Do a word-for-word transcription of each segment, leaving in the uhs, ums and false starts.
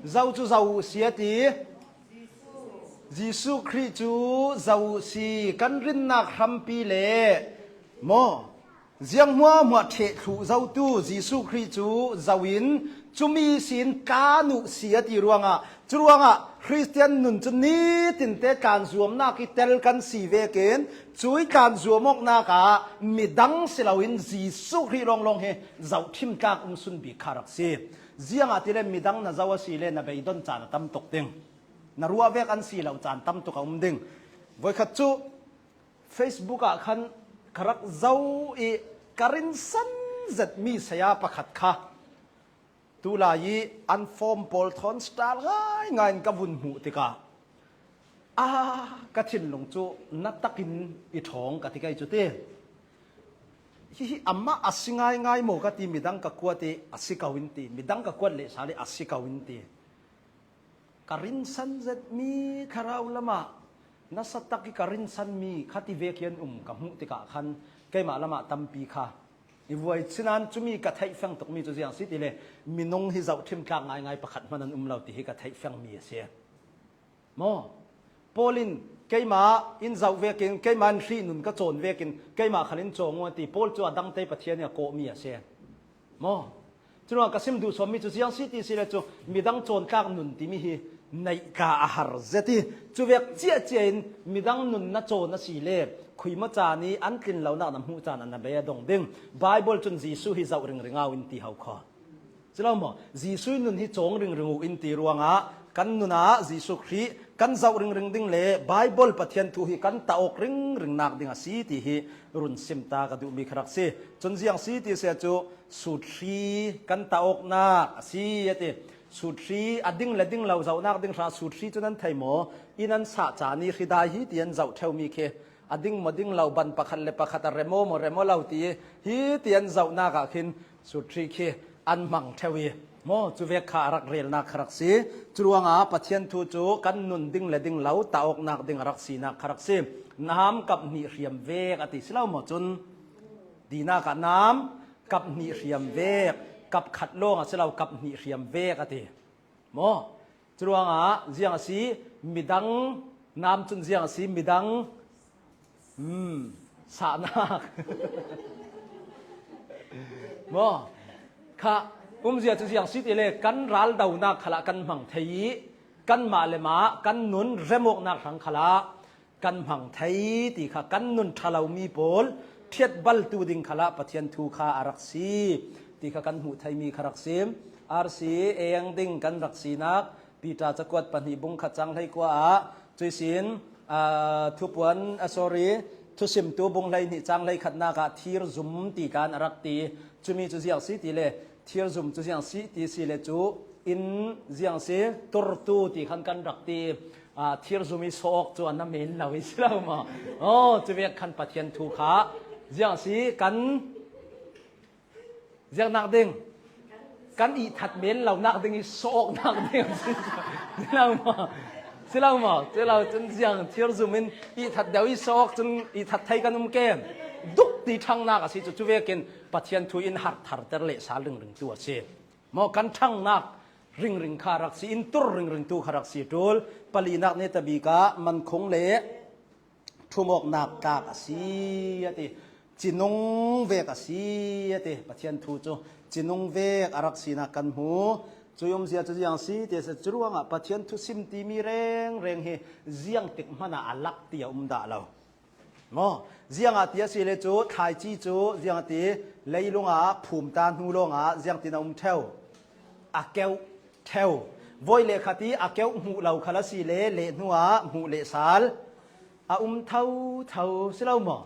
Zo cu zo uh si a ti. Jesuh Khrih cu zo uh si, kan rinnak hrampi le maw, ziang hmuahhmuah ṭheh thluh zotu Jesuh Khrih cu zo in cumi sin tlan uh si a ti ruangah, curuangah Khristian nun cu nitin te tlanzuamnak i tel kan si vekin, cui tlanzuam awknak ah midang si loin Jesuh Khrih lawnglawng hi zohṭhim tlak um sun bik kha rak si. Ziangahtile midang na zoh a si le na beidon caan a tam tuk ding. Na ruah vek an si lo caan tam tuk a um ding. Voikhat cu Facebook ah khan ka rak zoh i ka rinsan zetmi saya pakhat kha tulai i an form pawl thawn star ngaingai in ka vun hmuh tikah, "A, ka thinlung cu na takin i ṭhawng," ka ti kei cu ti. "Hihi amah a si ngaingai maw?" ka ti, midang ka kuat i, "A si ko," in ti, midang ka kuat lehsal i, "A si ko," in ti. Ka rinsan zetmi thlarau lamah nasa tak i ka rinsanmi kha ti vek hi an um ka hmuh tikah khan keimah lamah tampi kha i vuai. Sinan cumi ka theihfeng tukmi cu ziang si tile, minung hi zohṭhim tlak ngaingai pakhat hman an um lo ti hi ka theihfengmi a si. Maw? Paul in keimah in zoh vekin, keimah in hrihnun ka cawn vekin, keimah khal in cawng uh a ti. Paul cu a dangte Pathian i a kawhmi a si. Maw? Curuangah ka sim duhsawmmi cu ziang si ti si le cu midang cawntlak nun timi hi neih tla a har zet i, cuvek ciahciah in midang nun na cawn a si le khuima caan i an tlin lonak na hmuh caan a na bei a dong ding. Baibal cun Jesuh hi zoh ringring au in ti ho kho. Si lo maw? Jesuh nun hi cawng ringring uh in ti ruangah kan nun ah Jesuh Khrih kan zoh ringring ding le Baibal Pathian thu hi kan tah awk ringringnak ding a si ti hi run sim ta ka duhmi kha rak si. Cun ziang si ti si cu, sut hri kan tah awknak a si a ti. Sut hri a ding le ding lo zohnak ding hra sut hri cu nan thei maw? Inn an sah caan i hri dai hi ti an zoh ṭheumi khi a ding maw ding lo, ban pakhat le pakhat a rem aw maw rem aw lo ti hi ti an zohnak ah khin sut hri khi an hmang ṭheu i maw, cuvek kha a rak relnak kha rak si. Curuangah Pathian thu cu kan nun ding le ding lo tah awknak ding a rak sinak kha rak si. Nam kap hnih hriam vek a ti si lo maw? Cun dinak ah nam kap hnih hriam vek, kap khat lawng a si lo, kap hnih hriam vek a ti. Maw? Curuangah ziang a si, midang nam cun ziang a si, midang, um, sahnak. Maw? Kha, umzia cu ziang si ti le kan raldonak khalah kan hmang thei i, kanmah le mah kan nun remawknak hrang khalah kan hmang thei ti kha kan nun ṭha lomi pawl ṭhiatbaltu ding khalah Pathian thu kha a rak si ti kha kan hmuh theimi kha rak si. R C eng ding kan rak sinak Peter cakuat pahnih bung khat cang hleikua ah cuisin, aa, thupuan, a, sorry, thusimtu bung hleihnih cang hleikhatnak ah thirzum ti kan a rak ti. Cumi cu ziang si ti le thirzum cu ziang si ti si le cu in ziang si, turtu ti khan kan rak ti. Aa, thirzum i sawk cu a na men lo i si lo maw? Aw, cuvek khan Pathian thu kha ziang si kan ziangnak ding, kan ihthat men lonak ding i sawknak ding a si, si lo maw? Si lo maw? Si lo cun ziang thirzum in ihthat deuh i sawk cun ihthat thei kan um ke. Duk ti ṭhangnak a si cu, cuvekin Pathian thu in harh tharter le sal ringringtu a si. Maw, kan ṭhangnak ringring kha rak si, in tur ringringtu kha rak si ṭul. Palinak neta bik ah mankhung le ṭhumawknak tlak a si a ti. Cinung vek a si a ti. Pathian thu cu cinung vek a rak sinak kan hmu. Cui umzia cu ziang si ti a si, curuangah Pathian thu sim timi rengreng hi ziangtik hmanh ah a lak ti a um dah lo. Maw? Ziangah ti a si le cu, thlaici cu ziangah ti, leilung ah phum ta hnu lawngah ziangtin a um ṭheu? A keuh ṭheu. Voi le khat i a keuh hmuh lo khal a si le, leh hnu ah hmuh leh sal a um thotho si lo maw?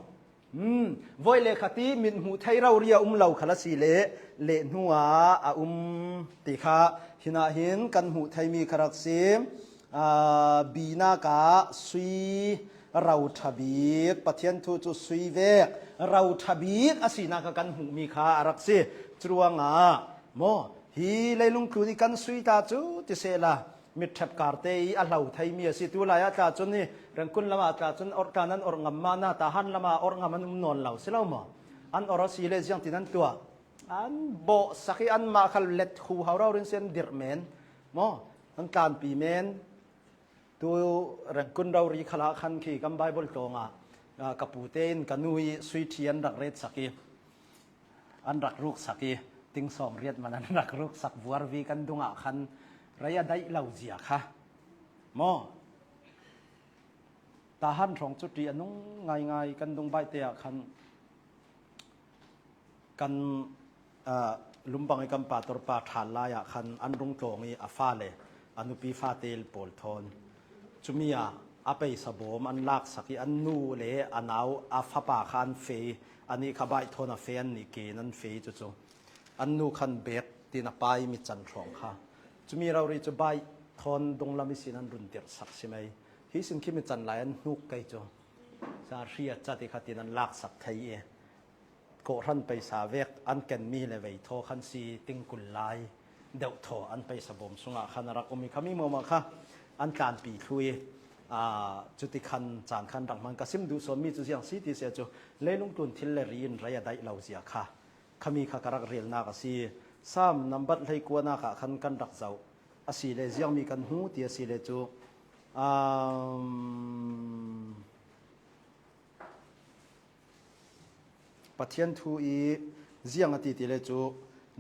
Um, voi le khat i mit hmuh thei rori a um lo khal a si le, leh hnu ah a um ti kha hinah hin kan hmuh theimi kha rak si. Aa, binak ah sui ro ṭha bik, Pathian thu cu sui vek ro ṭha bik a sinak kha kan hmuhmi kha a rak si. Curuangah maw, hi leilung tlun i kan sui ta cu ti sehla, mitṭhep karte i a hlo theimi a si. Tulai ah tla cun i Rengkun lam ah tla cun orh tla nan orh ngam maw, na Tahan lam ah orh ngam an um nawn lo si lo maw? An orh a si le ziangtin an tuah? An bawhsak i anmah kha let khu hau rau rin si an dirh men maw, an tlanpi men. Tu Rengkun rori khalah khan khi kan Bible tlawngah, ah, ka pute in ka nu i sweetie an rak retsak i, an rak ruksak i, ting sawm riat man an rak ruksak vuarvi kan dungah khan rei a daih lo zia kha maw. Tahan hrawng cu ṭih a nung ngaingai kan dung baihte ah khan kan, ah, lumbang i kan pastor pa ṭhan lai ah khan an rung tlawng i a fale a nupi fate pawl thawn cumi ah a peisa bawm an laksak i an nu le a nau a fapa kha an fei, anih kha baih thawn a fei, annih ken an fei cucu an nu khan bek tin a pai mi can hrawng kha cumi rori cu baih thawn dunglam ihsin an run tirhsak si mai. Hi sin khi mi can lai an hnuk kei cu sa hria cat i kha tin an laksak thei i kawhhran peisa vek an kenmi le vei thaw khan si ting kul lai deuh thaw an peisa bawm sungah khan a rak um i kha mi muahmuah kha an tlanpi thlu i, aa, cuti khan caan khan rak hman ka sim duh sawn mi cu ziang si ti si cu leilung tlun thil le ri in rei a daih lo zia kha khami kha ka rak relnak a si. Sam nambat hleikuanak ah khan kan rak zoh a si le ziangmi kan hmu ti a si le cu, um, Pathian thu i ziang a ti ti le cu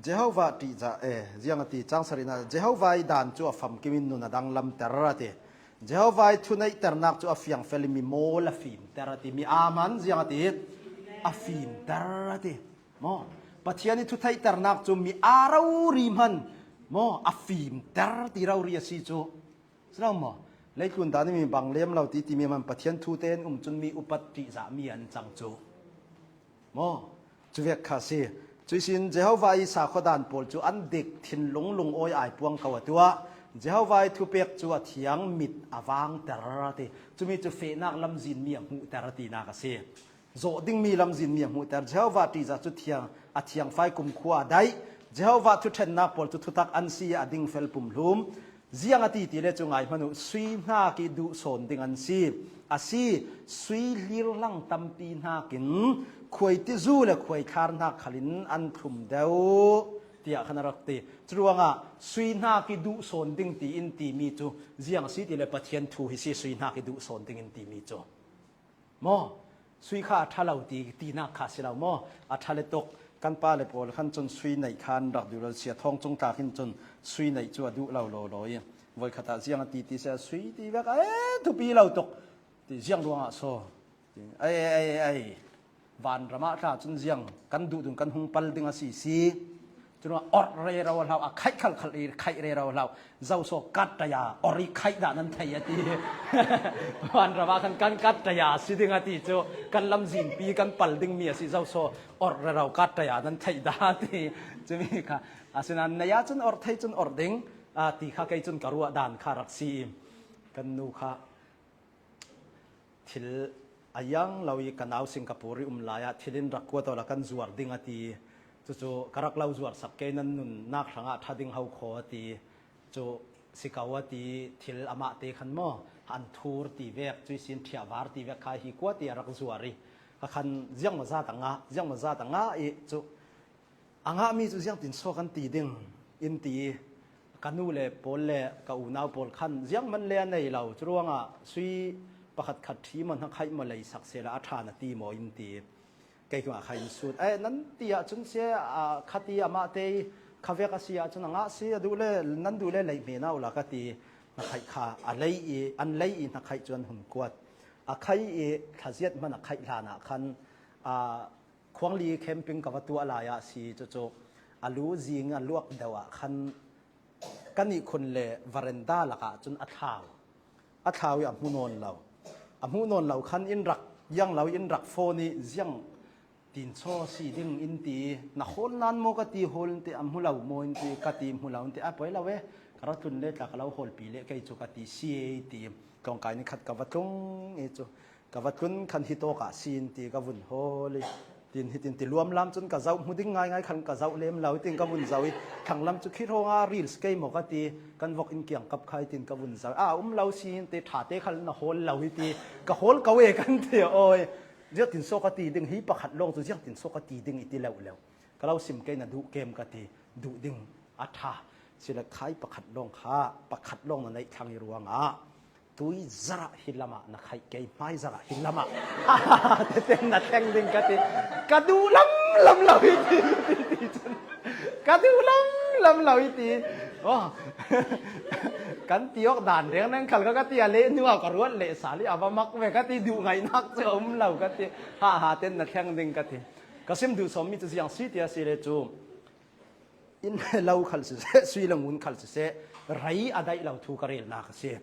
Jehovah ṭihzah, eh, ziang a ti, cang sarihnak, Jehovah i dan cu a famkim in nun a danglamter a ti. Jehovah i thuneihternak cu a fiangfel i mimawl a fimter a ti. Mi aa hman ziang a ti, a fimter a ti. Maw? Pathian i thutheihternak cu mi aa rori hman maw, a fimter ti rori a si cu. Si lo maw? Leitlun dan i mi bang lem lo ti timi man Pathian thu tein um cun mi upat ṭihzah mi an cang cu. Maw? Cu vek kha si. Cuihsin Jehovah i sakhuadan pawl cu an dik thinlung lungawi ai puang ko a tuah. Jehovah i thupek cu a thiang mit a vangter a ti. Cumi cu fehnak lamzin mi a hmuhter a tinak a si. Zawh dingmi lamzin mi a hmuhter. Jehovah ṭihzah cu thiang, a thiangfai kumkhua a daih. Jehovah thuṭhennak pawl cu thutak an si i a dingfel pumhlum. Ziang a ti ti le cu ngai hmanh uh, sui hnak i duh sawn ding an si. A si, sui hlirhlang tampi hnakin khuaitizu le khuaithlar hnak khalin an thlum deuh, tiah khan a rak ti. Curuangah sui hnak i duh sawn ding tiin timi cu ziang a si ti le Pathian thu hi si, sui hnak i duh sawn ding in timi cu. Maw? Sui kha a ṭha lo ti, tinak kha a si lo maw? A ṭha le tuk. Kan pa le pawl khan cun sui neih kha an rak duh lo. Sia Thawng Cung tla khin cun sui neih cu a duh lo law law i voikhat ah ziang a ti ti si a, sui ti vek a, eh, thupi lo tuk ti, ziang ruangah so ti. Ai, ai, ai, ai. Vanram ah tla cun ziang kan duh dun kan hung pal ding a si si. Cun orh rero hlau, a khaih khalkhal i khaih rero hlau. Zoso kat taya orh i khaih dah nan thei a ti. Vanram ah khan kan kat taya si ding a ti cu kan lamzinpi kan pal dingmi a si. Zoso orh rero kat taya nan thei dah a ti. Cumi kha a si nan, na ya cun orh thei cun orh ding a ti kha kei cun ka ruah dan kha rak si i kan nu kha thil a yang lo i ka nau Singapore i um lai ah thil in rak kuat awla kan zuar ding a ti. Cucu ka rak lo zuarsak kei, nan nunnak hrangah ṭha ding ho kho a ti. Cu si ko a ti, thil amah te khan maw an thur ti vek, cuihsin ṭhiahvar ti vek kha hi kua ti a rak zuar i ka khan ziangmawzat a ngah, ziangmawzat a ngah i cu a ngahmi cu ziangtin so kan ti ding in ti i ka nu le pawl le ka unau pawl khan zianghman le a nei lo. Curuangah sui pakhat khat ṭhi maw, hnakhaih maw leisak sehla a ṭha na ti maw in ti i kei kha kha in sut. Eh, nan ti ahcun si, ah, kha ti amah te i kha vek a si ahcun a ngah si, a duh le nan duh le lei hme na uhla ka ti. Hnakhaih kha a lei i, an lei i hnakhaih cu an hun kuat. A khai i thlaziat hman a khaih hlan ah khan, ah, Khuangli camping ka va tuah lai ah si cucu a lu zing a luak deuh ah khan kan ihkhun le veranda lakah cun a thlau. A thlau i a hmu nawn lo. A hmu nawn lo khan in rak yang lo, in rak phone i ziang tin chaw si ding in ti i na hawl nan maw ka ti, hawl in ti, a hmu lo maw in ti ka ti, hmu lo in ti, a poi lo e, ka ra tlun le tla ka lo hawlpi le kei cu ka ti si e i ti. Tlawngkai ni khat ka va tlung i cu ka va tlun khan hi tawk ah si in ti ka vun hawl i tin hitin ti luamlam cun ka zoh hmu ding ngaingai khan ka zoh lem lo i tin ka vun zoh i thlanglam cu khi hrawng ah reels kei maw ka ti, kan vok in kiangkap kha i tin ka vun zoh a um lo si in ti ṭha te khal na hawl lo i ti ka hawl ko e kan ti aw i ziangtin so ka ti ding hi pakhat lawng cu ziangtin so ka ti ding i ti lo lo. Ka lo sim kei, na duh kem ka ti, duh ding a ṭha. Sile khai pakhat lawng kha, pakhat lawng na neih thlang i ruangah tui zarah hi lamah na khaih kei, hmai zarah hi lamah teten na thleng ding ka ti. Ka duh lam lam lo hi ti, ti, ti cun. Ka duh lam lam lo hi ti. Oh. Kan ti awk dan reng reng khal kha ka ti, a leh hnuah ka ruat leh sal i a va mak ve ka ti, duh ngaihnak cu a um lo ka ti. Ha ha ten na thleng ding ka ti. Ka sim duh sawmmi cu ziang si ti a si le cu, inn lo khal siseh, sui le ngun khal siseh, rei a daih lo thu ka relnak a si.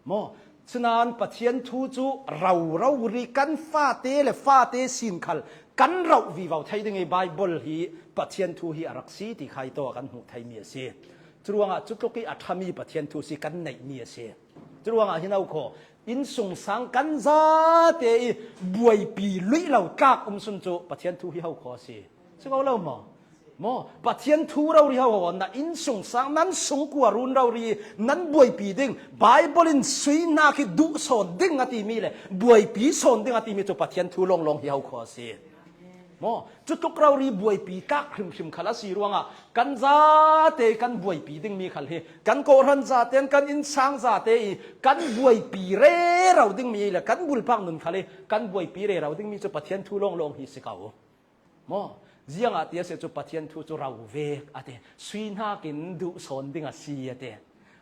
Maw? Cunan Pathian thu cu rau rori kan fate le fate sin khal kan rauh vivo thei ding i Baibal hi Pathian thu hi a rak si ti khai tawh kan hmuh theimi a si. Curuangah cutluk i a ṭhami Pathian thu si kan neihmi a si. Curuangah hin ho khaw, innsungsang kan zate i buaipi luih lo tlak um sun cu Pathian thu hi ho khaw a si. Si ko lo maw? Maw, Pathian thu rori ho, ho, na innsungsang, nan sungkua run rori nan buaipi ding, Baibal in sui hnak hi duh sawn ding a timi le buaipi sawn ding a timi cu Pathian thu lawnglawng hi ho khaw a si. Maw, cutluk rori buaipi tlak hrimhrim khal a si ruangah kan zate kan buaipi dingmi khal hi, kan kawhhran zaten kan innsang zate i kan buaipi rero dingmi le kan bulpak nun khal hi kan buaipi rero dingmi cu Pathian thu lawnglawng hi si ko. Maw? Ziangah ti a si cu Pathian thu cu ro vek a ti. Sui hnakin duh sawn ding a si a ti.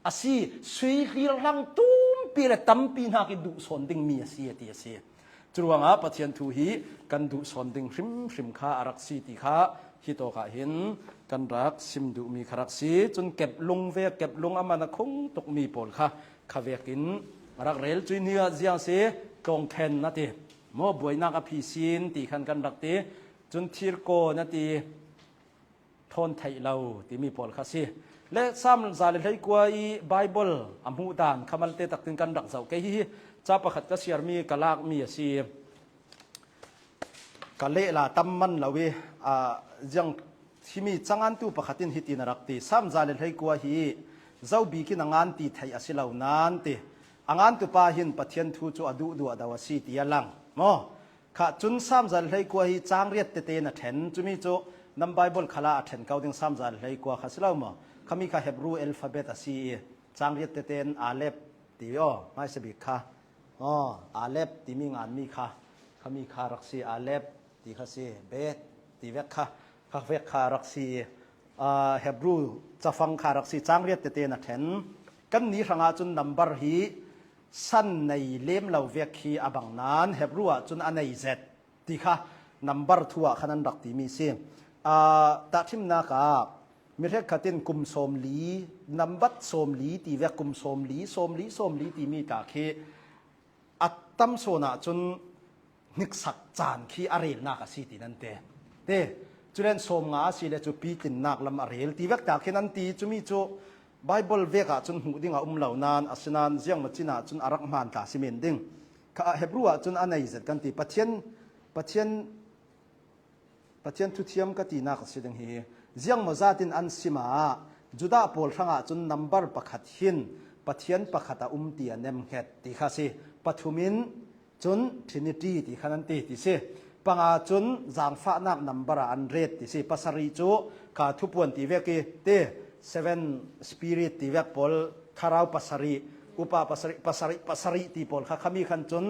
A si, sui hlirhlang tumpi le tampi hnakin duh sawn dingmi a si a ti a si. Curuangah Pathian thu hi kan duh sawn ding hrimhrim kha a rak si ti kha hi tawkah hin kan rak sim duhmi kha rak si. Cun keplung ve, keplung a man a khung tukmi pawl kha kha vekin a rak rel. Cui hni ah ziang si, tlawngthen a ti. Maw, buainak a phi sin ti khan kan rak ti. Cun thirkawn a ti, thawn theih lo timi pawl kha si. Le Sam za le hleikua i Baibal a hmuh dan kha malte taktin kan rak zoh. Kei hi ca pakhat ka siarmi, ka lakmi a si. Ka lehla tam man lo i, aa, ziang himi cangantu pakhat in hitin a rak ti, Sam za le hleikua hi zo bik in a ngan ti theih a si lo nan ti. A ngantu pa hin Pathian thu cu a duhduah do a si ti a lang. Maw? Kha cun Sam za le hleikua hi cang riat tete na ṭhen, cumi cu nan Baibal khalah a ṭhen ko ding Sam za le hleikua kha si lo maw? Khami kha Hebru alphabet a si i cang riat tete in Aleph ti aw, hmaisa bik kha. Aw, Aleph timi nganmi kha, khami kha rak si, Aleph ti kha si, Bet ti vek kha, kha vek kha rak si i, aa, Hebru cafang kha rak si, cang riat tete na ṭhen. Kan ni hrangah cun number hi san nei lem lo vek khi a bang nan Hebru ah cun a nei zet ti kha number thu ah khan an rak timi si. Aa, tahṭhimnak ah mi hrekkhat in kum sawmli, nambat sawmli ti vek, kum sawmli, sawmli, sawmli timi ta khi a tam sawn ah cun hniksak caan khi a relnak a si ti nan te. Te, culen sawmnga a si le cu pitlinnak lam a rel ti vek ta khin an ti. Cumi cu Baibal vek ah cun hmuh ding a um lo nan, asinain ziangmacin ah cun a rak hman tla si men ding. Kha Hebru ah cun a nei zet kan ti. Pathian, Pathian, Pathian thuthiam ka tinak a si ding hi. Ziangmawzat in an sim ah Judah pawl hrangah cun number pakhat hin Pathian pakhat a um ti a nemhnget ti kha si. Pathum in cun Trinity ti khan an ti ti si. Panga cun zaangfahnak number ah an ret ti si. Pasarih cu kha thupuan ti vek i ti, Seven Spirit ti vek pawl, thlarau pasarih, upa pasarih, pasarih, pasarih ti pawl kha khami khan cun,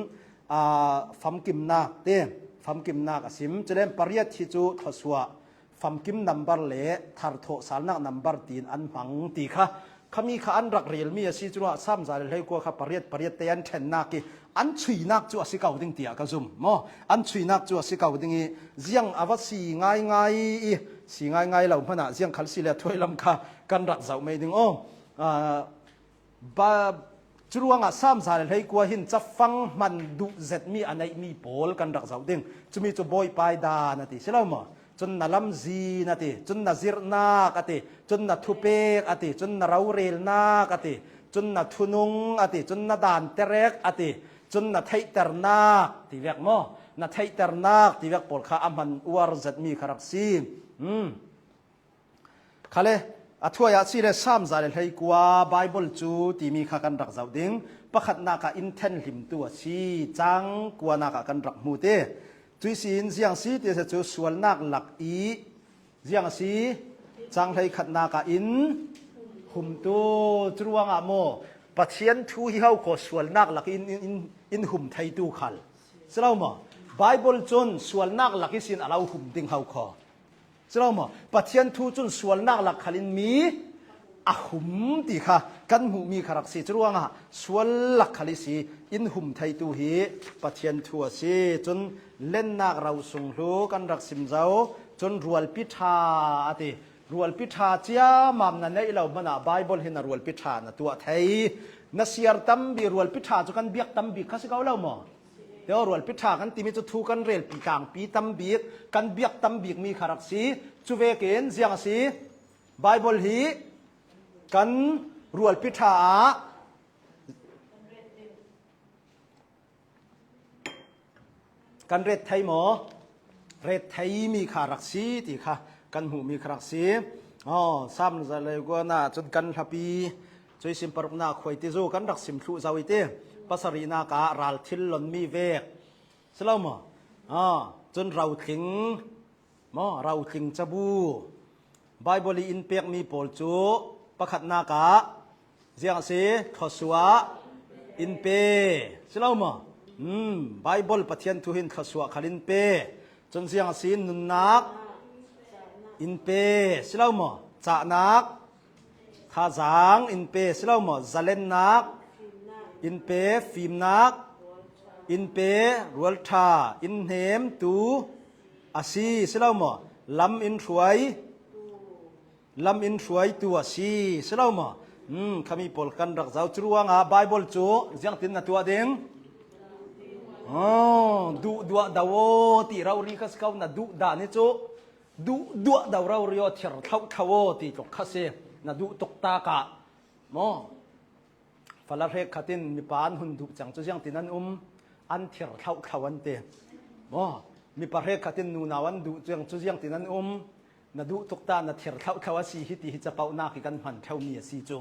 aa, famkimnak ti, famkimnak a sim. Culen pariat hi cu thluasuah, famkim number le tharthawh salnak number tiin an hmang ti kha, khami kha an rak relmi a si. Curuangah Sam za le hleikua kha pariat, pariat te an ṭhennak i an chuinak cu a si ko ding tiah ka zum maw? An chuinak cu a si ko ding i ziang a va si ngaingai i, si ngaingai lo hmanah ziang khal si le a thuai lam kha kan rak zoh mei ding aw. Aa, Ba, curuangah Sam za le hleikua hin cafang hman duh zetmi a neihmi pawl kan rak zoh ding. Cumi cu Bawipa i dan a ti si lo maw? Cun na lamzin a ti, cun na zirhnak a ti, cun na thupek a ti, cun na rorelnak a ti, cun na thunung a ti, cun na danterek a ti, cun na theihternak ti vek maw? Na theihternak ti vek pawl kha a hman uar zetmi kha rak si. Hmm. Khale, a thuai ah si le Sam za le hleikua Baibal cu timi kha kan rak zoh ding. Pakhatnak ah in thenhlimtu a si, cang kuanak ah kan rak hmu te. Cui si in ziang si ti a si cu sualnak lak i Ziang a si, cang hleikhatnak ah in humtu, curuangah maw, Pathian thu hi ho khaw sualnak lak in, in, in, in hum theitu khal. Si lo maw? Bible cun sualnak lak ihsin a lo hum ding ho khaw. Si lo maw? Pathian thu cun sualnak lak khal in mi a hum ti kha kan hmuhmi kha rak si. Curuangah sual lak khal ihsi in hum theitu hi Pathian thu a si. Cun lennak ro sung hlu kan rak sim zo. Cun rualpi ṭha a ti. Rualpi ṭha ciammam na neih lo hmanah Bible hi na rualpi ṭha na tuah thei. Na siar tampi, rualpi ṭha cu kan biak tampi kha si ko lo maw? Teo rualpi ṭha kan timi cu thu kan relpi tlangpi tam bik, kan biak tam bikmi kha rak si. Cuvekin ziang a si? Bible hi kan rualpi ṭha ah kan ret thei maw? Ret theimi kha rak si ti kha kan hmuhmi kha rak si. Aw, Sam zalei guana cun kan hlapi cuisin paruknak khuaiti zu kan rak sim thluh zo i ti. Pasarihnak ah ral thil lonmi vek. Si lo maw? Ah, cun rotling maw, rotling cabu. Bible i in pekmi pawl cu pakhatnak ah ziang a si? Thluasuah in pe. Si lo maw? Hmm, Bible Pathian thu hin thluasuah khal in pe. Cun ziang a si? Nunnak in pe. Si lo maw? Cahnak thazaang in pe. Si lo maw? Zalennak in pe, fimnak in pe, rualṭha in hnemtu a si. Si lo maw? Lam in hruai, lam in hruaitu a si. Si lo maw? Hmm, khami pawl kan rak zo. Curuangah Bible cu ziangtin na tuah ding? Oh, duh duah do aw ti rori kha si ko, na duh dah ni cu. Duh duah do rori aw, thir thloh thlo aw ti tluk kha si. Na duh tuk tak ah maw? Fala hrekkhat in mipa an hun duh cang cu ziangtin an um? An thir thloh thlo an ti. Maw? Mipa hrekkhat in nunau an duh cang cu ziangtin an um? Na duh tuk ta na thir thloh thlo a si hi ti hi capohnak hi kan hman ṭheumi a si cu.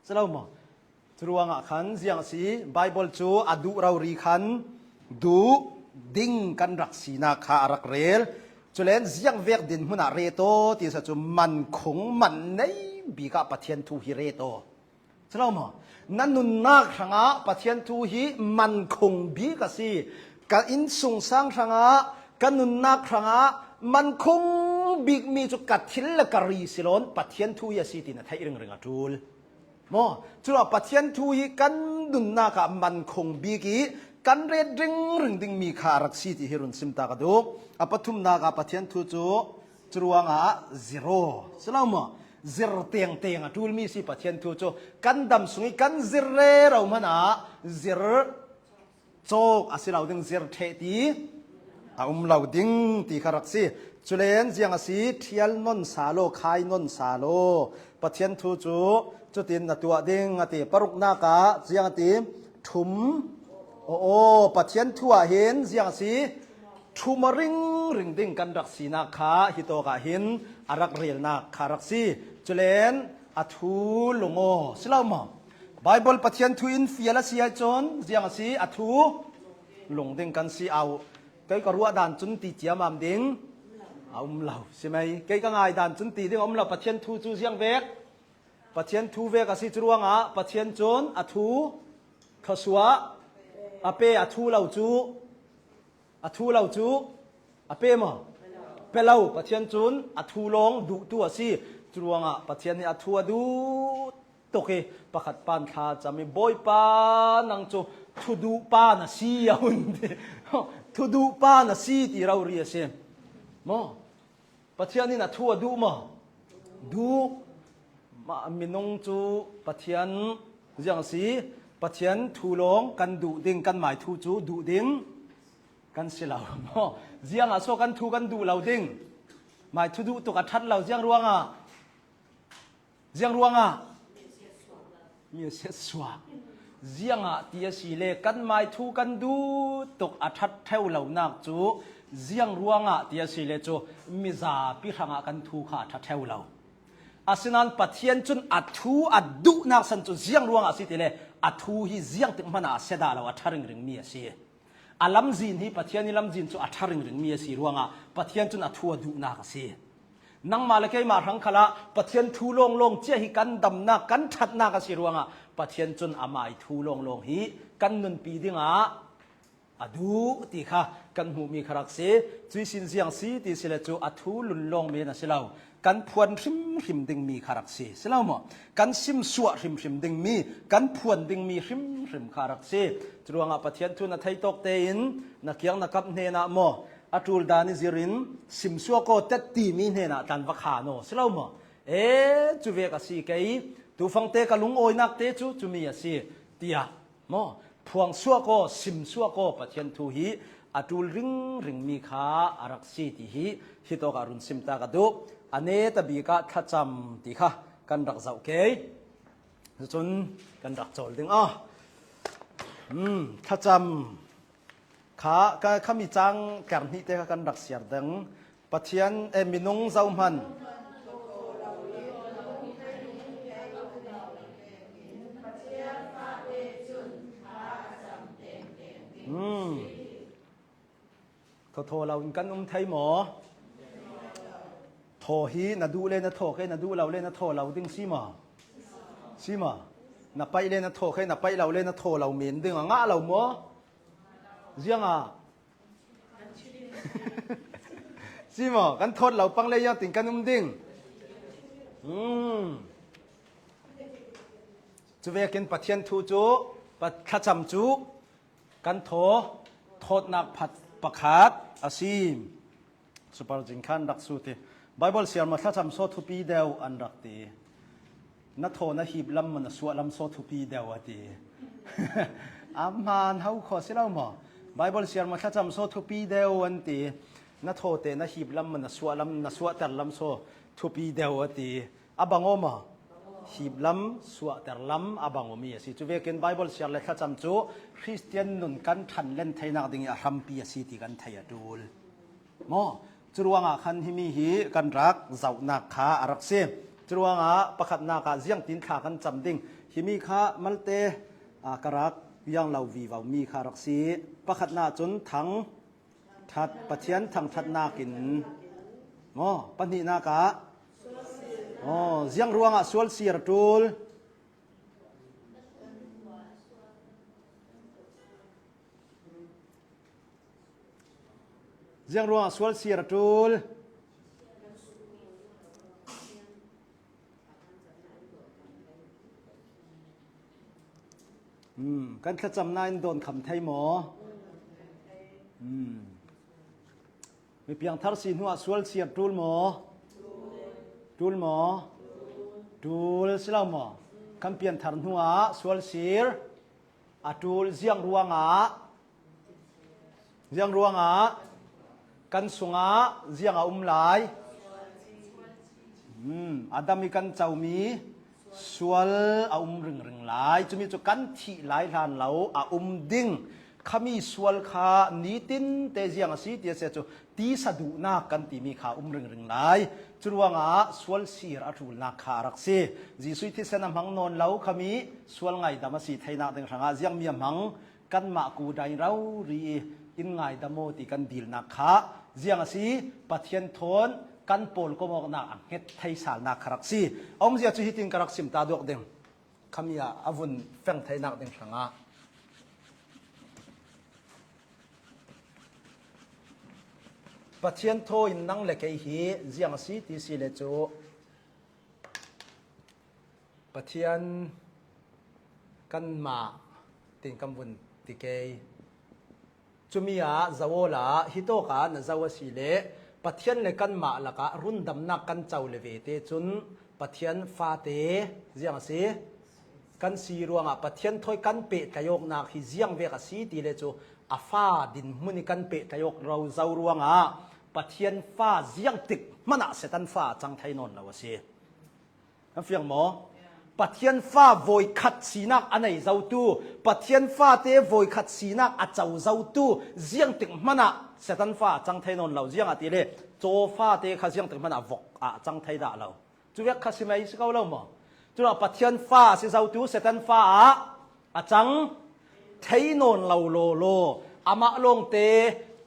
Si lo maw? Curuangah khan ziang a si? Bible cu a duh rori khan duh ding kan rak sinak kha a rak rel. Culen ziang vek dinhmun ah ret aw ti sa cu, mankhung man nei bik ah Pathian thu hi ret aw. Si lo maw? Na nunnak hrangah Pathian thu hi mankhung bik a si. Ka innsungsang hrangah, ka nunnak hrangah mankhung bikmi cu ka thil le ka ri si lo in Pathian thu hi a si ti na theih ringring a ṭul. Maw? Curuah Pathian thu hi kan nunnak ah mankhung bik i kan ret ringring dingmi kha a rak si ti hi run sim ta ka duh. A pathumnak ah Pathian thu cu curuangah zir aw. Si lo maw? Zir tengteng a ṭulmi si Pathian thu cu. Kan dam sung i kan zir rero hmanah zir cawk a si lo ding, zir ṭheh ti a um lo ding ti kha rak si. Culen ziang a si? Ṭhial non sa law, khai non sa law. Pathian thu cu cutin na tuah ding a ti. Paruknak ah ziang a ti? Ṭhum aw, aw, Pathian thu ah hin ziang a si? Ṭhum aw ringring ding kan rak sinak kha hi tawk ah hin a rak relnak kha rak si. Culen a thu lung aw. Si lo maw? Bible Pathian thu in fial a si ahcun ziang a si? A thu lung ding kan si au. Kei ka ruah dan cun ti ciammam ding a um lo. Si mei? Kei ka ngai dan cun ti ding a um lo. Pathian thu cu ziang vek? Pathian thu vek a si. Curuangah Pathian cun a thu thluasuah a pe. A thu lo cu, a thu lo cu a pe maw? Pe lo. Pathian cun a thu lawng duhtu a si. Curuangah Pathian hi a thu a duh tuk i pakhat pan thla cam i, "Bawipa, nang cu thuduh pa na si," a hun ti. "Thuduh pa na si," ti rori a si. Maw? Pathian in a thu a duh maw? Duh. Mah minung cu Pathian ziang a si? Pathian thu lawng kan duh ding, kanmai thu cu duh ding kan si lo maw? Ziangah so kan thu kan duh lo ding? Mai thu duh tuk a ṭhat lo. Ziang ruangah? Ziang ruangah? Mi a siatsuak. Ziangah ti a si le, kanmai thu kan duh tuk a ṭhat ṭheu lonak cu ziang ruangah ti a si le cu, mizapi hrangah kan thu kha a ṭha ṭheu lo. Asinain Pathian cun a thu a duhnak san cu ziang ruangah a si ti le, a thu hi ziangtik hmanah a sia dah lo, a ṭha ringringmi a si. A lamzin hi Pathian i lamzin cu a ṭha ringringmi a si ruangah Pathian cun a thu a duhnak a si. Nangmah le keimah hrang khalah Pathian thu lawnglawng cia hi kan damnak, kan ṭhatnak a si ruangah Pathian cun amah ih thu lawnglawng hi kan nunpi dingah a duh ti kha kan hmuhmi kha rak si. Cuih sin ziang si ti si le cu a thu lunlawng men a si lo. Kan phuan hrimhrim dingmi kha rak si, si lo maw? Kan simsuah hrimhrim dingmi, kan phuan dingmi hrimhrim kha rak si. Curuangah Pathian thu na theitawk tein na kiang na kap hnenah maw, a ṭul dan i zirin simsuak aw tet timi hnenah tlan va khan aw, si lo maw? E, cu vek a si kei, tufangte ka lungawinak te cu cumi a si, tiah maw? Phuangsuak aw, simsuak aw, Pathian thu hi a ṭul ringringmi kha a rak si ti hi hitawk ah run sim ta ka duh. A neta bik ah thlacam ti kha kan rak zoh kei. Cun kan rak cawl ding ah, um, thlacam kha, ka, khami cang tler hnih te kha kan rak siar ding. Pathian, eh, minung zohman. Hmm. Thotho lo in kan um thei maw? Thaw hi na duh le na thaw kei, na duh lo le na thaw lo ding si maw? Si maw? Na paih le na thaw kei, na paih lo le na thaw lo men ding a ngah lo maw? Ziangah? Si maw? Kan thawt lo pang le ziangtin kan um ding? Hmm. Cuvekin Pathian thu cu, pa-, thlacam cu kan thaw, thawtnak phat pakhat a si. Super Jing khan rak sut i, Bible siar maw, thlacam saw thupi deuh an rak ti. Na thaw na hip lam maw, na suah lam saw thupi deuh a ti. A hmaan ho khaw si lo maw? Bible siar maw, thlacam saw thupi deuh an ti. Na thaw te na hip lam maw, na suah lam, na suahter lam saw thupi deuh a ti. A bang aw maw? Hip lam, suahter lam a bang awmi a si. Cuvekin Bible siar le thlacam cu Khristian nun kan ṭhanlen theinak ding i a hrampi a si ti kan thei a ṭul. Maw? Curuangah khan himi hi kan rak zohnak kha a rak si. Curuangah pakhatnak ah ziangtin thla kan cam ding. Himi kha malte, aa, ka rak piang lo vivo mi kha a rak si. Pakhatnak cun thang ṭhat, Pathian thangṭhatnak in. Maw? Pahnihnak ah, aw, ziang ruangah sual siar a ṭul? Ziang ruangah sual siar a ṭul? Hmm, kan thlacamnak in dawn kham thei maw? Hmm. Mi piangthar si hnuah sual siar ṭul maw? Ṭul maw? Ṭul si lo maw? Kan pianthar hnuah sual siar a ṭul ziang ruangah, ziang ruangah kan sungah ziang a um lai? Hmm, Adam i kan comi sual a um ringring lai. Cumi cu kan thih lai hlan lo a um ding. Khami sual kha nitin te ziang a si ti a si cu tisa duhnak kan timi kha um ringring lai. Curuangah sual sir a ṭulnak kha a rak si. Jesuh thisen a hmang nawn lo khami sual ngaidam a si theinak ding hrangah ziangmi a hmang? Kanmah kudai rori i in ngaidam aw ti kan dilnak kha ziang a si? Pathian thawn kan pawlkom awknak a hnget thei salnak kha rak si. A umzia cu hitin ka rak sim ta duak ding. Khami ah a vun feng theinak ding hrangah Pathian thaw in nang le kei hi ziang a si ti si le cu, Pathian kanmah tin kan vun ti kei. Cumi ah zoh awla hitawk ah na zoh a si le Pathian le kanmah lakah rundamnak kan co le ve te cun Pathian fate ziang a si? Kan si ruangah Pathian thawi kan pehtlaih awknak hi ziang vek a si ti le cu a fa dinhmun i kan pehtlaih awk ro zo ruangah Pathian fa ziangtik hmanh ah Satan fa a cang thei nawn lo a si. Kan fiang maw? Pathian fa voikhat sinak a nei zotu, Pathian fate voikhat sinak a co zotu ziangtik hmanh ah Satan fa a cang thei nawn lo. Ziangahtile caw fate kha ziangtik hmanh ah vok ah a cang thei dah lo. Cu vek kha si mai si ko lo maw? Cunah Pathian fa a si zotu Satan fa ah a cang thei nawn lo lawlaw, amah lawngte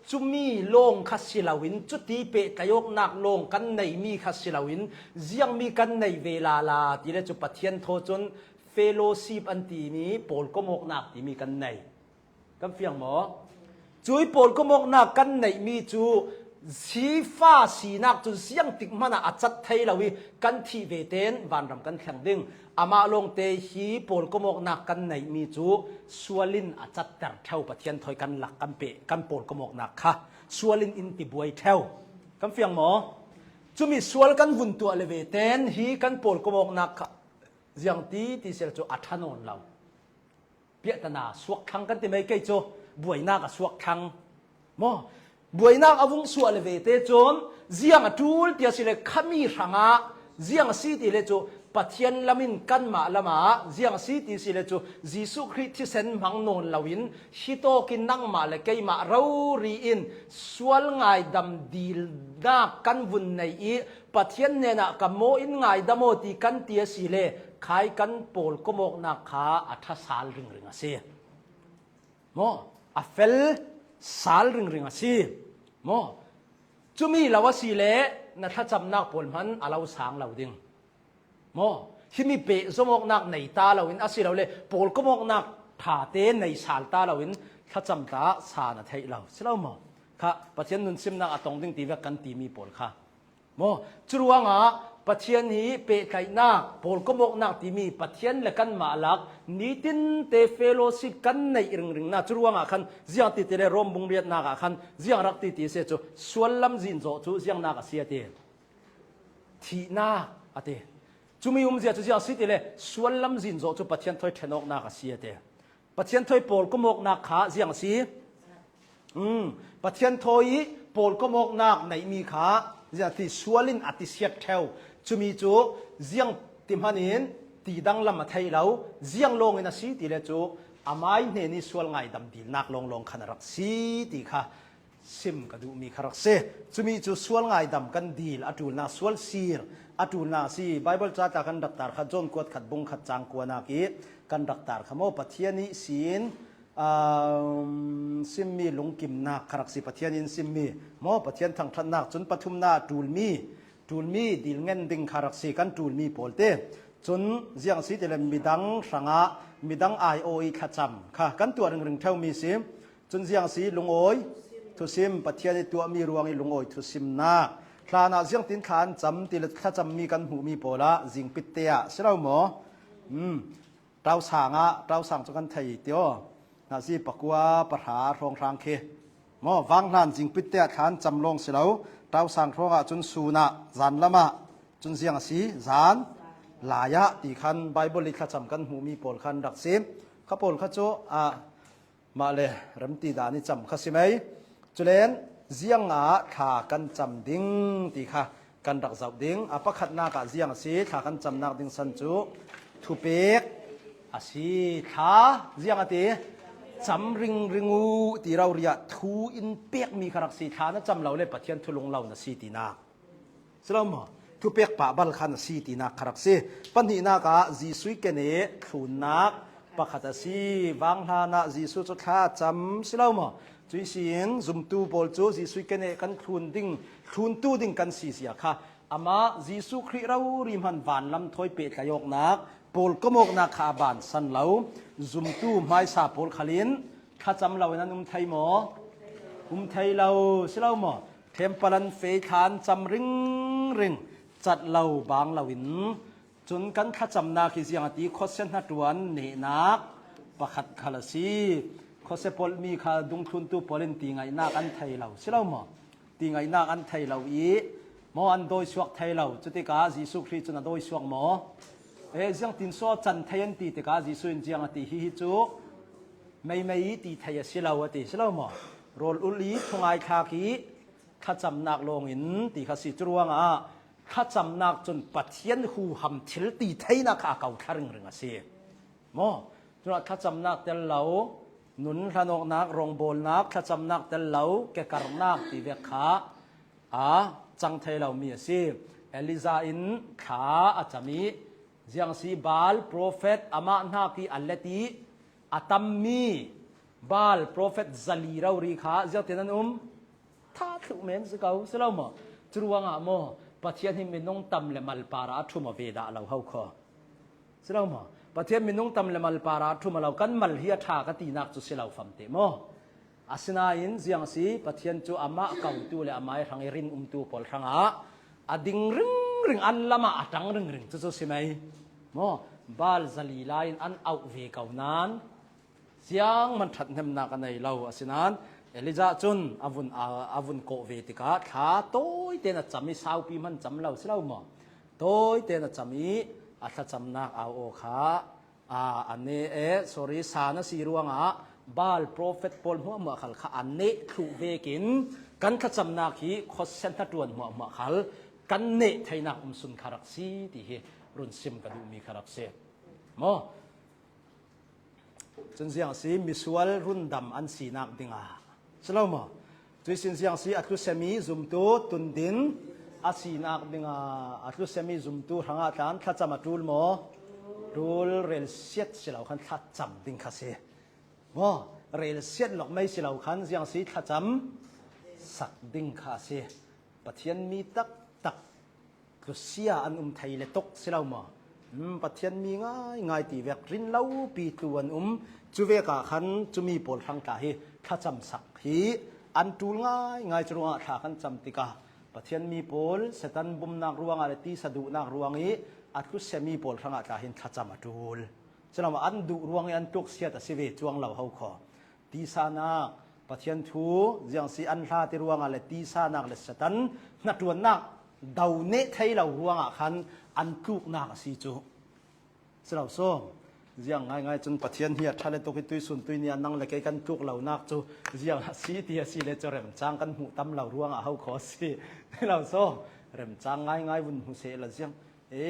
Cumi lawng kha si loin, cuti pehtlaih awknak lawng kan neihmi kha si loin, ziangmi kan neih ve lala ti le cu Pathian thaw cun fellowship an timi pawlkom awknak timi kan nei. Kan fiang maw? Cui pawlkom awknak kan neihmi cu sifa sinak cu ziangtik hmanah a cat thei lo i kan thih ve tein vanram kan thleng ding. Amah lawngte hi pawlkom awknak kan neihmi cu sual in a catter ṭheu Pathian thawi kan lak kan peh, kan pawlkom awknak kha sual in in tibuai ṭheu. Kan fiang maw? Cumi sual kan vun tuah le ve tein hi kan pawlkom awknak kha ziang ti ti sel cu a ṭha nawn lo. Piahtana suak thlang kan ti mai kei cu, buainak a suak thlang. Maw? Buainak a vung suah le ve te cun ziang a ṭul ti a si le khami hrangah ziang a si ti le cu Pathian lam in kanmah lamah ziang a si ti si le cu Jesuh Khrih thisen hmang nawn loin hi tawkin nangmah le keimah rori in sual ngaidam dilnak kan vun nei i Pathian hnenah ka maw in ngaidam aw ti kan ti a si le khai kan pawlkom awknak kha a ṭha sal ringring a si. Maw? A fel sal ringring a si. Maw? Cumi lo a si le na thlacamnak pawl hman a lo sang lo ding. Maw? Himi pehzom awknak nei ta loin a si lo le pawlkom awknak ṭha te nei sal ta loin thlacam ta sa na theih lo. Si lo maw? Kha Pathian nun simnak a tong ding ti vek kan timi pawl kha. Maw? Curuangah Pathian hi pehtlaihnak, pawlkom awknak timi Pathian le kanmah lak nitin te fellowship kan neih ringring na. Curuangah khan ziang ti ti le Rom bung riatnak ah khan ziang rak ti ti si cu sual lam zin zawh cu ziangnak a si a ti. Thihnak a ti. Cumi umzia cu ziang si ti le sual lam zin zawh cu Pathian thawi ṭhen awknak a si a ti. Pathian thawi pawlkom awknak kha ziang a si? Um, Pathian thawi pawlkom awknak neihmi kha ziang a ti sual in a tisiat ṭheu. Cumi cu ziang ti hman in ti danglam a theih lo, ziang lawng in a si ti le cu amai hnen i sual ngaidam dilnak lawnglawng khan a rak si ti kha sim ka duhmi kha rak si. Cumi cu sual ngaidam kan dil a ṭulnak, sual sir a ṭulnak a si. Baibal ca tla kan rak tar kha John kuat khat bung khat cang kuanak i kan rak tar kha maw Pathian ihsin, um, simmi lungkimnak kha rak si. Pathian in simmi maw Pathian thangṭhatnak cun pathumnak a ṭulmi, ṭulmi dil ngen ding kha rak si kan ṭulmi pawl te. Cun ziang si ti le midang hrangah midang aiawh i thlacam kha kan tuah ringring ṭheumi si. Cun ziang si lungawi thusim Pathian i tuahmi ruang i lungawi thusimnak. Thlan ah ziangtin thla an cam ti le thlacammi kan hmuhmi pawl ah zingpit te ah si lo maw? Um, Tausang ah, tausang cu kan thei ti aw. Nazi pakua pahra hrawnghrang khi maw vanghlan zingpit te ah thla an cam lawng si lo. Tausang hrawng ah cun sun ah zan lam ah cun ziang a si zan lai ah ti khan Baibal i thlacam kan hmuhmi pawl khan rak si. Kha pawl kha cu ah, mah le remti dan i cam kha si mai. Culen ziangah thla kan cam ding ti kha kan rak zoh ding. A pakhatnak ah ziang a si, thla kan camnak ding san cu thupek a si. Thla ziang a ti, cam ringring uh ti rori ah thu in pekmi kha rak si. Thla na cam lo le Pathian thu lung lo na si tinak. Si lo maw? Thupek pah bal khan a si tinak kha rak si. Pahnihnak ah Jesuh i kene thlunnak pakhat a si. Vanghlan ah Jesuh cu thla a cam si lo maw? Cui sin zumtu pawl cu Jesuh i kene kan thlun ding, thluntu ding kan si zia kha amah Jesuh Khrih rori hman vanlam thawi pehtlaih awknak, pawlkom awknak kha a bansan lo. Zumtu hmaisa pawl khal in thlacam lo in an um thei maw? Um thei lo, si lo maw? Ṭhempal an fei thla an cam ringring cat lo bang lo in cun kan thlacamnak hi ziang a ti khuasia hnaṭuan nehnak pakhat khal a si. Khuasia polhmi kha dungthluntu pawl in ti ngaihnak an thei lo, si lo maw? Ti ngaihnak an thei lo i maw an dawisuak thei lo. Cutikah Jesuh Khrih cun a dawisuak maw? E, ziangtin saw can thei an ti tikah Jesuh in ziang a ti hi, hi cu meimei i ti thei a si lo a ti, si lo maw? Rawl ulh i thungai thlak i thlacamnak lawngin ti kha si. Curuangah thlacamnak cun Pathian huham thil ti theinak kha a ko thla ringring a si. Maw? Cunah thlacamnak tel lo, nun hlanawknak, rawngbawlnak, thlacamnak tel lo, kekarnak ti vek kha a cang thei lomi a si. Elijah in thla a cam i ziang si Baal profet amah hnak i a let i a tammi Baal profet zali rori kha ziangtin an um? Kha thluh men si ko, si lo maw? Curuangah maw, Pathian hi minung tam le mal parah a thum a ve dah lo ho khaw. Si lo maw? Pathian minung tam le mal parah a thum a lo, kan mal hi a ṭha ka tinak cu si lo famte maw? Asinain ziang si, Pathian cu amah kotu le amai hrang i rin umtu pawl hrangah a ding ringring, an lamah a ṭang ringring cucu si mai maw? Baal zali lai in an auh ve ko nain, zianghman ṭhathnemnak a nei lo. Asinain Elijah cun a vun, a, a vun kawh ve tikah thla tawi tein a cam i saupi hman cam lo si lo maw? Tawi tein a cam i a thlacamnak au aw kha, a, a ne, eh, sorry, san a si ruangah Baal prophet pawl hmuahhmuah khal kha a neh thluh vekin kan thlacamnak hi khuasia hnaṭuan hmuahhmuah khal kan neh theinak um sun kha rak si ti hi run sim ka duhmi kha rak si maw? Cun ziang a si, misual rundam an sinak dingah si lo maw? Cuih sin ziang a si, a tlusemi zumtu tundin a sinak dingah a tlusemi zumtu hrangah tlan thlacam a ṭul maw? Ṭul. Relsiat si lo khan thlacam ding kha si maw? Relsiat lawk mei si lo khan ziang a si, thlacam sak ding kha a si. Pathian mi taktak tlusia an um thei le tuk si lo maw? Hmm, Pathian mi ngaingai ti vek rin lopi tlu an um. Cuvek ah khan cumi pawl hrang tla hi thlacam sak hi an ṭul ngaingai. Curuangah thla kan cam tikah Pathian mi pawl Satan bumnak ruangah le tisa duhnak ruang i a tlusemi pawl hrangah tla hin thlacam a ṭul. Si lo maw, an duh ruang i an tuksiat a si ve cuang lo ho khaw. Tisanak, Pathian thu ziang si, an hla ti ruangah le tisanak le Satan hnaṭuannak do neh thei lo ruangah khan an tluknak a si cu. Si lo so, ziang ngaingai cun Pathian hi a ṭha le tuk i tuisun tuini ah nang le kei kan tluk lonak cu ziang a si ti a si le cu remcang kan hmuh tam lo ruangah ho khaw a si. Si lo so, remcang ngaingai vun hmu seh la ziang. E,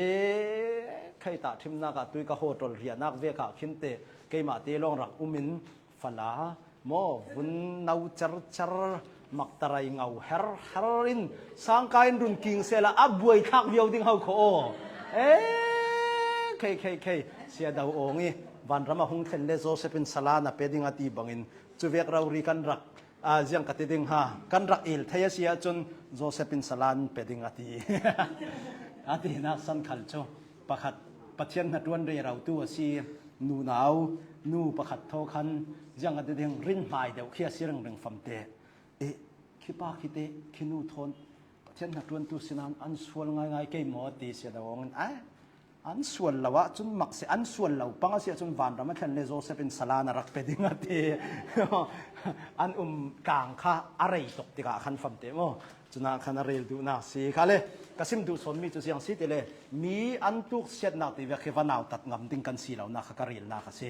kheitah ṭhimnak ah tui ka haw ṭol riahnak vek ah khinte keimahte lawng rak um in fala maw, vun no cercer, maktarai ngo herher in sangka in run king sehla a buaithlak viau ding ho khaw aw. E, khei, khei, khei, Sia Do Awng i vanram a hung thlen le Joseph in salan a pe ding a ti bangin cuvek rori kan rak, a, ziang ka ti ding ha, kan rak il thei a si ahcun Joseph in salan pe ding a ti. A tinak san khal cu pakhat Pathian hnaṭuan rerotu a si, nunau, nu pakhat thaw khan ziang a ti ding, rin hmai deuh khi a si ringring famte. Eh, khi pa khite, khi nu thawn Pathian hnaṭuantu sinain an sual ngaingai kei maw ti Sia Do Awng in, ai, an sual lo ahcun mak si, an sual lo pang a si ahcun vanram a thlen le Joseph in salan a rak pe ding a ti. An um tlang kha a rei tuk tikah khan famte maw? Cunah khan a rel duhnak si kha le, ka sim duh sawnmi cu ziang si ti le, mi an tuksiatnak ti vek hi va nautat ngam ding kan si lonak kha ka relnak a si.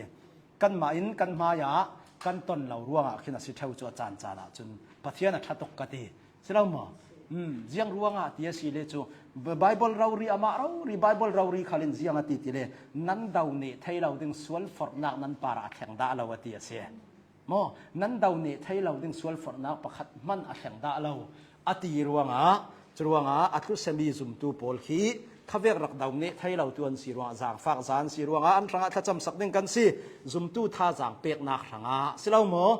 Kanmah in kan hmaiah kan ton lo ruangah khin a si ṭheu cu a caan caan ahcun Pathian a ṭha tuk ka ti. Si lo maw? Hmm, ziang ruangah ti a si le cu, Bi-, Baibal rori amah rori, Baibal rori khal in ziang a ti ti le, nan do neh thei lo ding sual forhnak nan parah a thleng dah lo a ti a si. Maw, nan do neh thei lo ding sual forhnak pakhat hmanh a thleng dah lo a ti ruangah, curuangah a tlusemi zumtu pawl khi khavek rak do neh thei lo tu an si ruangah, zaangfak za an si ruangah an hrangah thlacam sak ding kan si. Zumtu thazaang peknak hrangah si lo maw?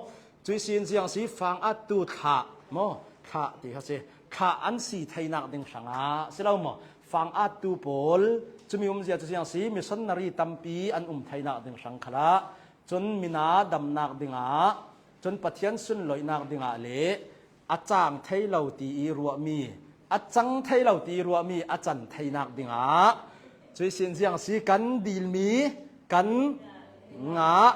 Cuih sin ziang si, fang attu thlah maw? Thlah ti kha si. Thlah an si theinak ding hrangah si lo maw? Fang attu pawl, cumi umzia cu ziang si, missionary tampi an um theinak ding hrang khalah, cun mina damnak dingah, cun Pathian sunloihnak dingah le a cang thei lo ti i ruahmi, a cang thei lo ti i ruahmi a can theinak dingah, cuih sin ziang si, kan dilmi kan ngah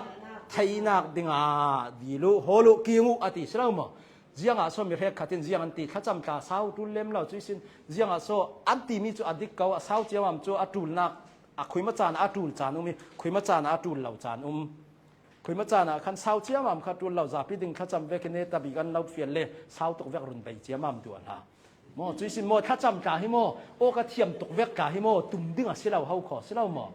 theinak dingah dil uh, hawl uh, king uh a ti si lo maw? Ziangah so mi hrekkhat in ziang an ti, thlacam tla sau ṭul lem lo, cuih sin ziangah so an timi cu a dik ko, a sau ciamam cu a ṭulnak, a khuima caan ah a ṭul caan um i khuima caan ah a ṭul lo caan um. Khuima caan ah khan sau ciamam kha ṭul lo, zapi ding thlacam vekin neta bik an lo fial le sau tuk vek run bei ciamam tuah hna. Maw, cuih sin maw, thlacam tla hi maw, awk a thiam tuk vek tla hi maw, tum ding a si lo, ho khaw si lo maw?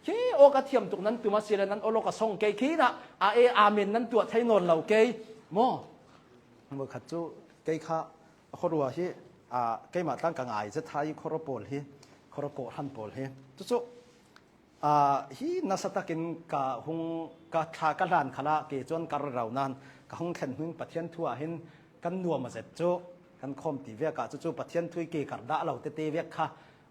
Khi awk a thiam tuk nan tum a si le nan awlok a song kei khi na a e amen nan tuah thei nawn lo kei maw? Maw khat cu kei kha a khuarua hi, aa, keimah tlang ka ngai zet hai khuarua pawl hi, khuarua kawhhran pawl hi. Cucu, aa, hi nasa takin ka hung, ka thla ka hlan khalah ke cuan ka rero nain ka hung thlen hnu in Pathian thu ah hin kan nuam a zet cu Kan khawm ti vek ah cucu Pathian thu i ke kar dah lo tete vek kha,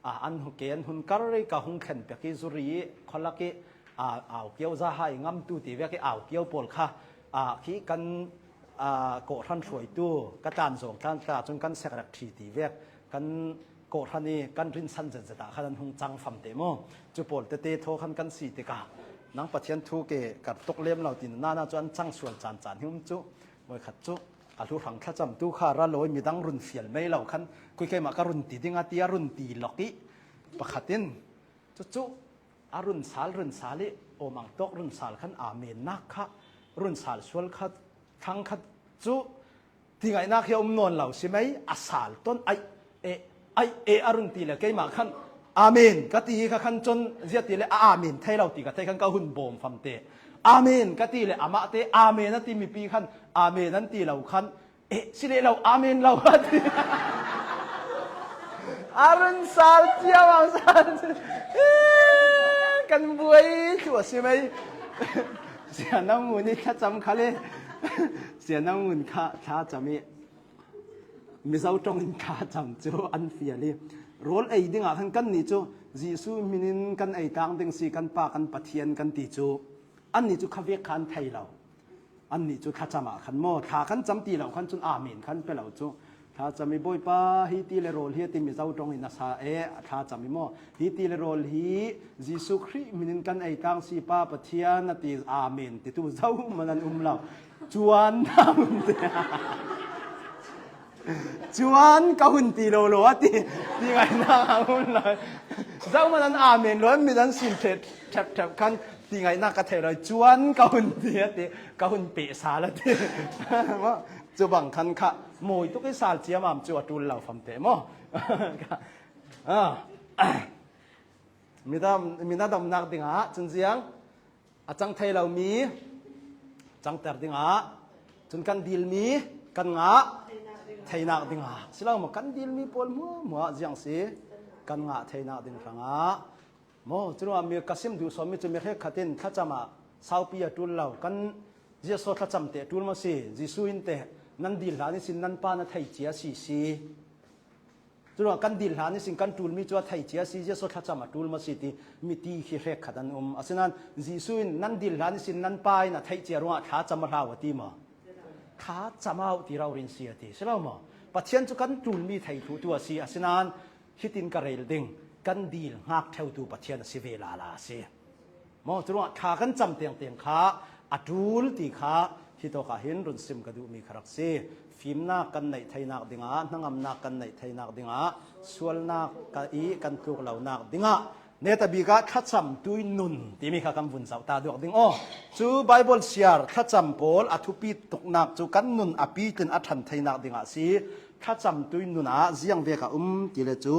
a, an hu-, ke an hun kar i ka hung thlen piak i zuri i khualak i, a, au kiau za ha i ngamtu ti vek i au kiau pawl kha, a, khi kan, a, kawhhran hruaitu ka tlan zawng tlan tla cun kan secretary ti vek kan kawhhran i kan rinsan zetzet ah khan an hung cang fam te maw? Cu pawl tete thaw khan kan si tikah nang Pathian thu ke kar tuk lem lo ti nana cu an cang sual caan caan hi um cu. Voikhat cu a hlu hrang thlacamtu kha ra lawi midang run fial mei lo khan, khui keimah ka run ti ding a ti a run ti lawk i pakhat in cucu a run sal run sal i awmang tawk run sal khan amen nak kha run sal sual khat thang khat cu tingaihnak hi a um nawn lo si mei a sal ton ai e, ai e a run ti le keimah khan amen ka ti hi kha khan cun zia ti le a amen thei lo ti ka thei khan ka hun bawm fam te. Amen ka ti le amah te amen a ti mipi khan amen an ti lo khan e si le lo amen lo a ti. A run sal ciam a sal. E, kan buai thluh a si mei. Sia nang mun i thlacam kha le. Sia nang mun kha thlacam i Mizo ṭawng in thlacam cu an fial i rawl ei dingah khan kannih cu Jesuh hmin in kan ei tlang ding si, kan Pa kan Pathian kan ti cu annih cu khavek kha an thei lo. Annih cu thlacam ah khan maw, thla kan cam ti lo khan cun amen khan pe lo cu. Thlacam i Bawipa hi ti le rawl hi a ti Mizo ṭawng in a sa e, thlacam i maw, hi ti le rawl hi Jesuh Khrih hmin in kan ei tlang si Pa Pathian a ti amen ti tu zo man an um lo. Cuan na um te. Cuan ka hun ti lo lo a ti, ti ngaihnak a hun lai. Zohman an amen lo, an mit an sin ṭhep ṭhep ṭhep khan ti ngaihnak ka thei lo. Cuan ka hun ti a ti, ka hun peh sal a ti. Cu bang khan kha mawi tuk i sal ciamam cu a ṭul lo fam te maw? Ah. Midam, mina damnak dingah cun ziang a cang thei lomi cangter dingah, cun kan dilmi kan ngah theinak dingah si lo maw? Kan dilmi pawl hmuahhmuah ziang si kan ngah theinak ding hrangah maw? Curuangah mi ka sim duh sawmmi cu mi hrekkhat in thlacam ah saupi a ṭul lo, kan ziasaw thlacam te a ṭul maw si? Jesuh in te nan dil hlan ihsin nan Pa na thei cia si si. Curuangah kan dil hlan ihsin kan ṭulmi cu a thei cia si, ziasaw thlacam a ṭul maw si ti miti khi hrekkhat an um. Asinain Jesuh in nan dil hlan ihsin nan Pa in a theih cia ruangah thlacam a hlau a ti maw? Thlacam a auh ti rori in si a ti, si lo maw? Pathian cu kan ṭulmi thei thluhtu a si, asinain hitin ka rel ding, kan dil hngak ṭheutu Pathian a si ve lala a si. Maw, curuangah thla kan cam tengteng kha a ṭul ti kha hitawk ah hin run sim ka duhmi kha rak si. Fimnak kan neih theinak dingah, hnangamnak kan neih theinak dingah, sualnak ka i kan tluk lonak dingah, netabik ah thlacamtui nun timi kha kan vun zoh ta duak ding aw. Cu Baibal siar thlacam pawl a thupi tuknak cu kan nun a pitlin a ṭhan theinak dingah a si. Thlacamtui nun ah ziang vek a um ti le cu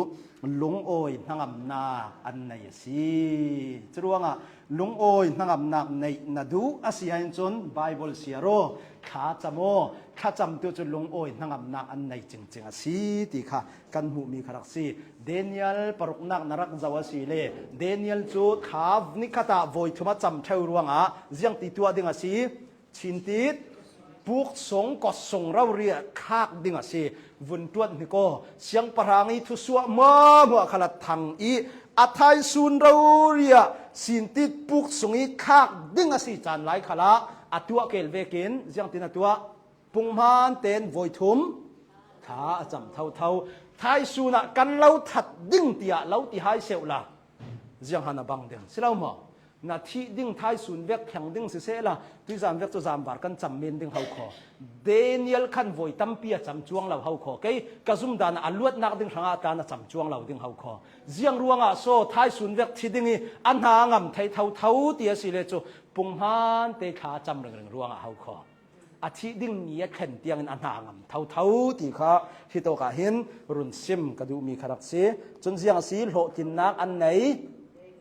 lungawi hnangamnak an nei a si. Curuangah lungawi hnangamnak neih na duh a si ahhin cun Baibal siar aw, thlacam aw, thlacamtu cu lungawi hnangamnak an nei cingcing a si ti kha kan hmuhmi kha rak si. Daniel paruknak na rak zoh a si le Daniel cu thla nikhat ah voi thum a cam ṭheu ruangah ziang ti tuah ding a si. Chintit, puk sung, kawt sung rori ah thlak ding a si. Vun ṭuat hnik aw, siangpahrang i thusuah hmuahhmuah khal a thang i a thaisun rori ah chintit puk sung i thlak ding a si caan lai khal ah a tuah kel vekin ziangtin a tuah? Punghman tein voi thum thla a cam thotho. Thaisun ah kan lo that ding tiah lo ti hai seuh la. Zianghan a bang ding si lo maw? Na thih ding thaisun vek thleng ding sisehla, tuizan vek cu zamvar kan cam men ding ho khaw. Daniel khan voi tampi a cam cuang lo ho khaw. Kei ka zumdan ah a luatnak ding hrangah tan a cam cuang lo ding ho khaw. Ziang ruangah saw thaisun vek thi ding i a hna a ngam thei thotho ti a si le cu punghman te thla a cam ringring ruangah ho khaw. A thih ding ni a thlen tiangin a hna a ngam thotho ti kha hitawk ah hin run sim ka duhmi kha rak si. Cun ziang a si? Hlawhtlinnak an nei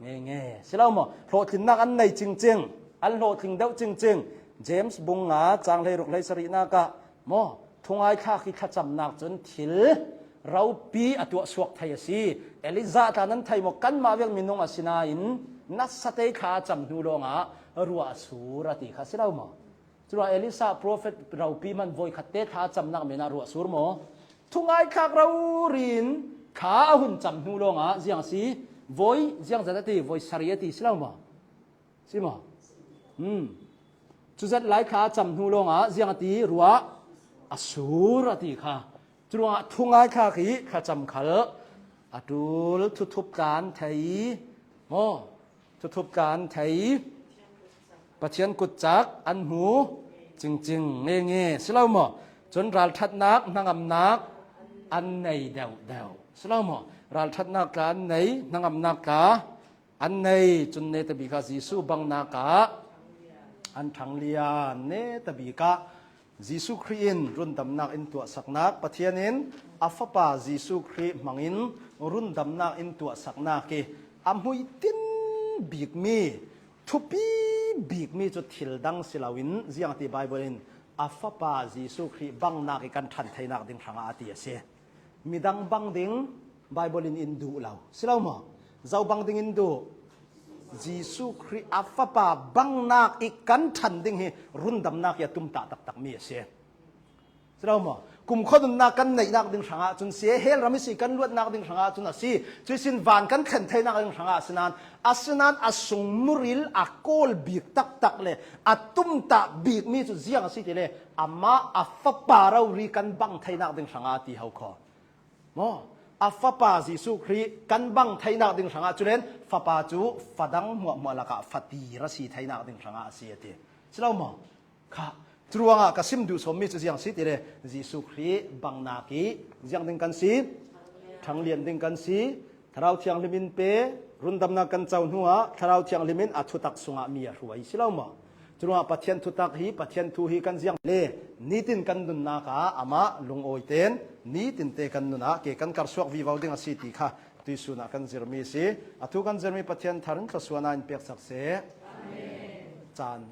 nge nge si lo maw? Hlawhtlinnak an nei cingcing, an hlawhtling deuh cingcing. James bung nga cang hleiruk hleisarihnak ah maw, thungai thlak i thlacamnak cun thil ropi a tuah suak thei a si. Elijah tla nan thei maw? Kanmah vek minung a si nain nasa te thla a cam hnu lawngah ruah a sur a ti kha si lo maw? Curuah Elisha prophet ropi hman voi khat te thla a camnak men ah ruah sur maw? Thungaithlak rori in kha a hun cam hnu lawngah ziang a si? Voi ziang zat a ti? Voi sarih a ti si lo maw? Si maw? Hmm. Cuzat lai kha a cam hnu lawngah ziang a ti? Ruah a sur a ti kha. Curuangah thungaithlak hi kha cam khal a ṭul, thuthup tlan thei maw? Thuthup tlan thei, Pathian kutcak an hmu cingcing nge nge si lo maw? Cun ralṭhatnak hnangamnak an nei deuhdeuh si lo maw? Ralṭhatnak tla an nei, hnangamnak tla an nei. Cun neta bik ah Jesuh bangnak ah an ṭhanglian. Neta bik ah Jesuh Khrih in rundamnak in tuahsaknak, Pathian in a Fapa Jesuh Khrih hmangin rundamnak in tuahsaknak i a hmuitin bikmi, thupi bikmi cu thil dang si loin, ziangti Baibal in a Fapa Jesuh Khrih bangnak i kan ṭhan theinak ding hrangah a ti a si. Midang bang ding Baibal in in duh lo si lo maw? Zo bang ding in duh? Jesuh Khrih a Fapa bangnak i kan ṭhan ding hi rundamnak i a tumtah taktakmi a si. Si lo maw? Kumkhua nunnak kan neihnak ding hrangah cun si, hell ram i si kan luatnak ding hrangah cun a si, cuihsin van kan thlen theinak ding hrangah a si nan, a si nan a sung muril a kawl bik taktak le a tumtah bikmi cu ziang a si ti le amah a Fapa rori kan bang theinak ding hrangah a ti ho kho. Maw? A Fapa Jesuh Khrih kan bang theinak ding hrangah culen Fapa cu fadang hmuahhmuah lakah fatir a si theinak ding hrangah a si a ti. Si lo maw? Kha. Curuangah ka sim duh sawmmi cu ziang si ti le Jesuh Khrih bangnak i ziang ding kan si? Ṭhanglian ding kan si. Thlarau Thianghlim in pe, rundamnak kan co hnuah Thlarau Thianghlim in a thutak sungah mi a hruai si lo maw? Curuangah Pathian thutak hi, Pathian thu hi kan ziang le nitin kan nunnak ah amah lungawi tein nitin te kan nun ah ke kan karsuak vivo ding a si ti kha tuihsun ah kan zirmi a si. A thu kan zirmi Pathian thar in thluasuahnak in peksak seh. Caan